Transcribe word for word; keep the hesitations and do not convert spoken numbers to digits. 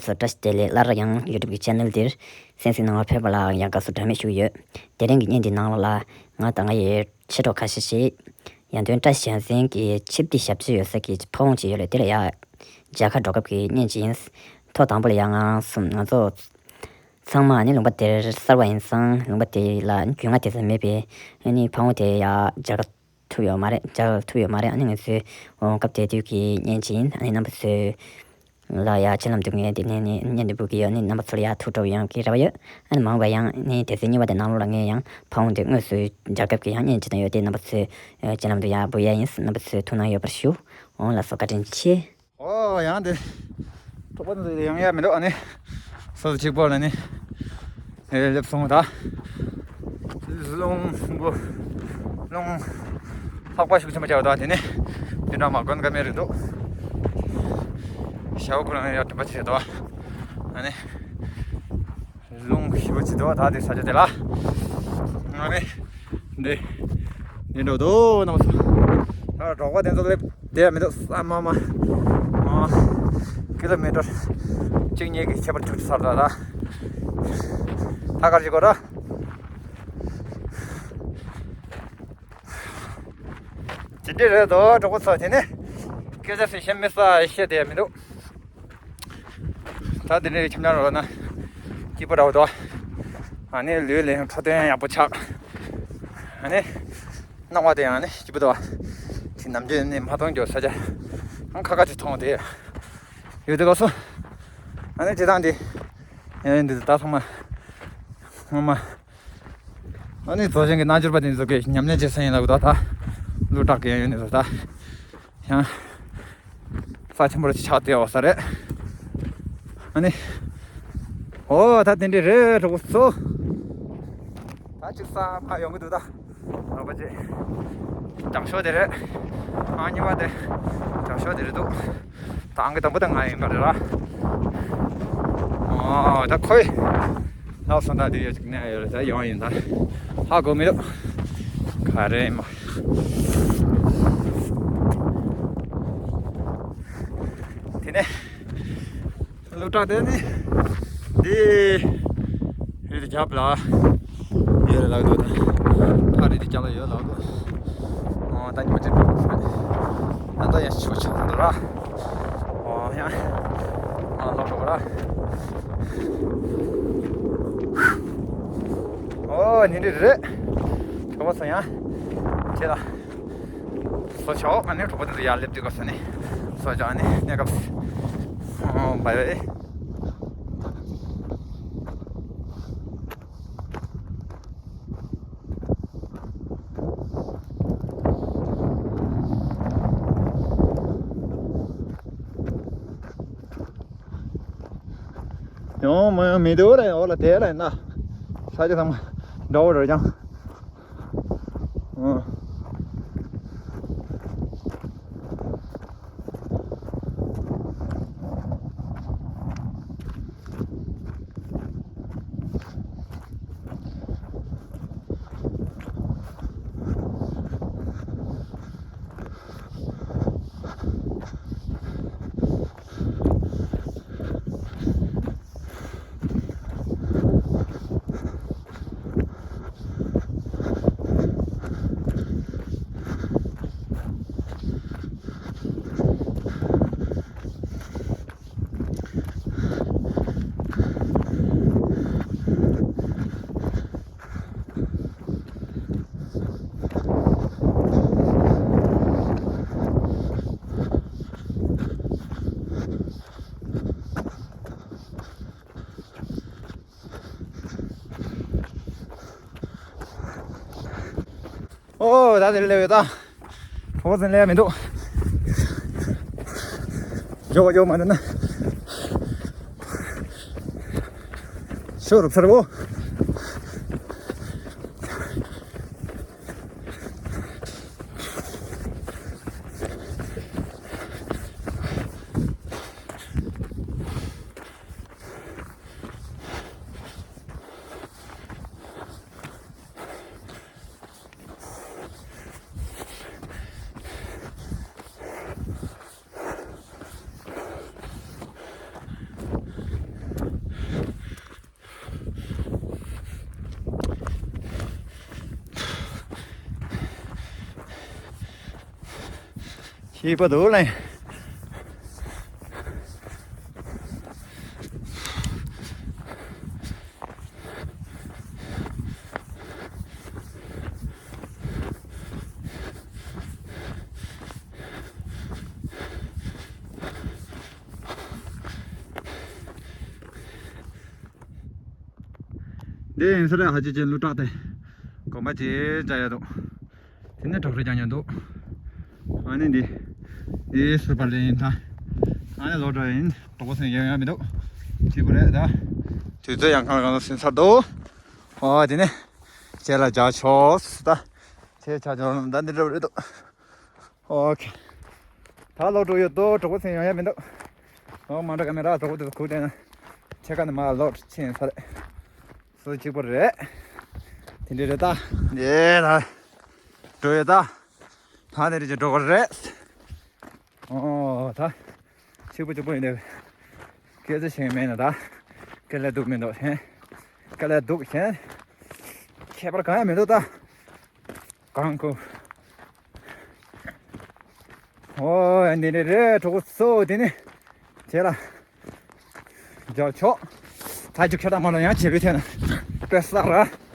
སོ། བཀྲ་ཤིས་བདེ་ལེགས། སླར་ཡང་YouTube་གི་channel་འདིར་གསན་གཟིགས་གནང་བར་ཕེབས་པ་ལ་ཡང་དགའ་བསུ་གྲངས་མེད་ཞུ་གི་ཡོད། དེ་རིང་གི་བརྙན་འདི་ནང་ལོགས་ལ་ང་དང་ང་ཡི་མཆེད་གྲོགས་ཁ་ཤས་ཤིག་ཡང་དོན་བཀྲ་ཤིས་གཟན་གྱི་ཆིབས་སྡེ་ཞབས་ཕྱི་ཡོད་ས་གི་ཕ་བོང་ཅིག་ཡོད་རེད། དེ་ལ་ཡ་མཇལ་ཁ་འགྲོ་སྐབས་ཀྱི་བརྙན་ཅིག་ཡིན། ཐོག་དང་པོ་ལ་ཡ་ང་གསུམ་ང་ཚོ་ཚང་མ་ནི་ལུང་པ་དེར་གསར་པ་ཡིན་ཙང་ལུང་པ་དེ་ལ་རྒྱུས་མངའ་དེ་ཙམ་མེད་པས་ཨ་ནི་ཕ་བོང་དེ་ཡ་མཇལ་ཁ་ཐུབ་ཡོད་མ་རེད། མཇལ་ཐུབ་ཡོད་མ་རེད། ཨ་ནི་ང་ཚོའི་འོང་སྐབས་དེ་དུས་ཀྱི་བརྙན་ཅིག་ཡིན། ཨ་ནི་རྣམ་པ་ཚོས་ལ་ཡ་ཆེད་ལམ་དུ་ངས་དེ་ནས་ནི་བརྙན་དེ་འབུལ་གྱི་ཡོད། ཨ་ནི་རྣམ་པ་ཚོ་ལ་ཡ་ཐུགས་སྤྲོ་ཡོང་གི་རེ་བ་ཡོད། ཨ་ནི་མ་འོངས་པ་ཡང་ནི་དེ་ཚེ་གཉིས་པ་དེ་ནང་ལོགས་ལ་ངས་ཡང་ཕ་བོང་དེ་དངོས་སུ་མཇལ་སྐབས་ཀྱི་ཡང་བརྙན་ཅིག་དང་ཡོད་དེ་རྣམ་པ་ཚོས་ཆེད་ལམ་དུ་ཡ་འབུལ་ཡ་ཡིན། རྣམ་པ་ཚོས་ཐུགས་སྣང་ཡོད་པར་ཞུ། འོང་ལགས་སོ། བཀའ་དྲིན་ཆེ། ཨོ་ཡང་དེ། གྲོགས་པོ་ཚོ་ཡང་ཡ་མི་འདུག་ཨ་ནི། སོ་སོ་གཅིག་པོ་ལ་ནི། ཨེ་སླེབས་སོང་ད། རླུང་བུ། རླུང་། ལྷགས་པ་ཤུགས་ཆེན་པོ་བྱ་བ་དང་དེ་ནི། དེ་འདྲ་མ་དགོན་ཀ་མེད་རེད་འདུག་ཞའོ་ཁོ་རང་ཡ་དྲན་པ་ཆེ་དོ། ཨ་ནི། རླུང་ཞེ་པོ་ཅིག་འདུག་ད་དེ་ས་ཆ་དེ་ལ། ང་ནི། འདི། འདི་འགྲོ་འདུག་རྣམ་པ་ཚོ། ད་གྲོགས་པོ་དེ་ཚོ་སླེབས་བསྡད་མི་འདུག་ས་མ་མ། ཨ། ཀི་ལོ་མི་ཊར། གཅིག་གཉིས་ཀྱི་ཁྱད་པར་ཐུག་ཚར་ད་ད། ད་གར་གྱི་གོ་ར། ཇི་འདྲ་རེད་དོ་གྲོགས་པོ་ཚོ་དེ་ནི། སྐད་ཆ་ཞིག་བཤད་མི་ས་བཤད་བསྡད་མི་འདུག་ད་དེ་འདྲའི་ཁྱིམ་ཚང་རོགས་ན་སྐྱིད་པོ་འདྲ་བོ་འདུག་ཨ་ནི་ལུས་ལ་འཕྲོད་བསྟེན་ཡག་པོ་ཆགས། ཨ་ནི་སྣང་བ་དེ་ཡང་ནི་སྐྱིད་པོ་འདུག་ཅི་ནམ་རྒྱུན་ནི་མ་མཐོང་རྒྱུ་ས་ཆ་ཨང་ཁ་ཁ་ཅིག་མཐོང་དེ་ཡོད་དེ་ག་སོ། ཨ་ནི་ཅི་དང་དེ་ཡང་འདི་ད་ཚང་མ་ངོ་མ། ཨ་ནི་རྫོགས་ཆེན་གྱི་རྣལ་འབྱོར་པ་དེ་ཚོ་གི་ཉམས་ལེན་བྱེད་ས་ཡིན་ལབ་འདུག་ད་ཀླུ་བྲག་གི་ཡང་ཡོད་ནི་ཚོ་ད། ཡང་། ས་ཆེན་པོ་ཆགས་བསྡད་ཡོད་ས་རེད། ཨ་ནི། ཨོ་ད་དེ་འདྲ་རེད་གྲོགས་པོ་ཚོ། ད་ཅིག་ས་མ་ཡོང་གི་འདུག་ད། ལོ་པ་ཅིག་དྲང་ཤོས་དེ་རེད། ཨ་གཉིས་པ་དེ་དྲང་ཤོས་དེ་རེད་འདུག་ད་ཨང་ཀི་དང་པོ་དེ་ང་ཡིན་པ་རེད་ར། ཨོ་ད་ཁོས། ལགས་སོ། ད་དེ་ཡོད་ཅིག་ནས་ཡོད་རེད། ད་ཡོང་ཡིན་ད། ཧ་གོ་མི་འདུག་ག་རེ་ཡིན་པ། དེ་ནས་ཀླུ་བྲག་དེ་ནི་འདི་རི་དེ་རྒྱབ་ལ་ཡོད་རེད་ལབ་འདུག་ད་ཕ་རི་དེ་རྒྱབ་ལ་ཡོད་ལབ་འདུག་ཨོ་ད་ཉི་མ་གཅིག་འགྲོ་དགོས་རེད། ད་ད་ཡང་ཆུ་ཆགས་འདུག་ར། ཨོ་ཡང་ཨ་ལོག་འགྲོ་གི་ར། ཨོ་ནི་འདི་རེད། གྲོགས་པོ་ཚོ་ཡང་ཁྱེད་ལ་སོ་ཆོག་ཨ་ནི་གྲོགས་པོ་དེ་ཚོ་ཡར་སླེབས་དུས་སྐབས་སུ་ནི་སོ་ཆོག་ཨ་ནི་གནས་སྐབས་ཨོ་བའི་ཡང་མི་ཡང་མི་འདུག་རེད། འོ་ལ་དེ་ལ་ཡིན་ན་ས་ཆ་ཚང་མ་འདྲ་བོ་རེད་ཀྱང་། ཨང་། ཨོ་ད་དེ་སླེབས་ཡོད་ད། གྲོགས་པོ་ཚོ་སླེབས་མི་འདུག་ཡོ་ཡོ་མ་འདུག་ན། ཤོ་རུབ་ཚར་བོ། སྐྱིད་པོ་འདུག་ལེ། འདི་ཡིན་ས་རེད། ཧ་ཅི་ཅན་ལུ་ཏྲག་དེ་གོམ་པ་ཅིག་འཇགས་ཡ་འདུག་དེ་ནས་གྲོག་རེ་རྒྱག་ཉན་འདུག་ཨ་ནི་འདི་འདི་སུ་པར་ལེན་ཡིན་ད། ཨ་ནི་ལོ་འགྲོ་ཡིན། གྲོགས་པོ་སེང་ཡང་ཡང་མི་འདུག་སྐྱིད་པོ་རེད་ད། དུས་ཚོད་ཡང་གང་ལ་གང་ལ་ཟིན་ཚར་འདུག་ཨོ་དེ་ནས་ཁྱེད་ལ་རྒྱག་ཆོག་ད། ཁྱེད་ཆ་ཆོག་ད་འདི་འདྲ་རེད་འདུག་ཨོ་ཁེ། ད་ལོག་འགྲོ་ཡོད་དོ། གྲོགས་པོ་ཚོ་ཡོང་ཡ་མི་འདུག་ཨོ་མ་འགྲོ་ག་མེད་ར། གྲོགས་པོ་དེ་ཚོ་ཁུག་བསྡད་ན་ཕྱེད་ཀ་ནས་མར་ལོག་ཕྱིན་ས་རེད། སུ་གཅིག་པོ་རེད། དེ་འདྲ་རེད་ད། ཡེ་ད། འགྲོ་ཡོད་ད། ད་ནས་རེ་ཅིག་འགྲོ་གི་རེད། ཨོ་ད། གཅིག་པོ་གཅིག་པོ་ཡིན་ནས། སྐད་ཆ་བཤད་མེད་ན་ད། སྐད་ལ་སྡུག་མི་འདུག་ཧེ། སྐད་ལ་སྡུག་ཧེ། ཁྱད་པར་གང་ཡང་མི་འདུག་ད། གང་གོ། ཨོ་འདི་འདྲ་རེད་གྲོགས་པོ་ཚོ། དེ་ནས་ཁྱེད་ལ་རྒྱག་ཆོག་ད་རྒྱུག་ཁྱེད་དང་མ་ལ་ཡང་བྱེད་པའི་ཐད་ན་དཔེ་བསགས་ར།